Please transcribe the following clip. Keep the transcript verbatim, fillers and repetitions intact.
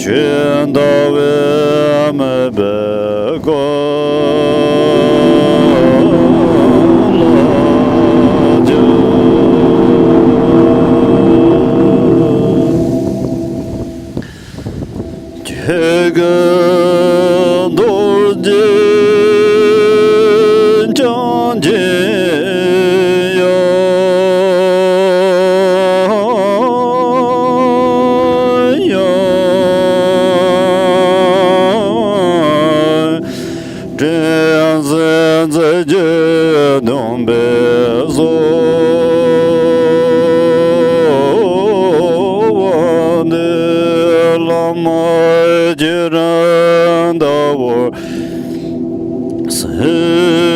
ཆོས་ལྟ་བས་མོས་པའི་ཀུན་ལ་སྤྱད། ཆོས་ཀུན་རྡོ་རྗེ་འཆང་ཆེན་ཡང་ཡང་། དྲན་གསོས་མཛད་ཀྱི་སྡོམ་པའི་གསོལ་བ་འདེབས། བླ་མ་ཁྱེད་རང་ལྟ་བུར་གསལ་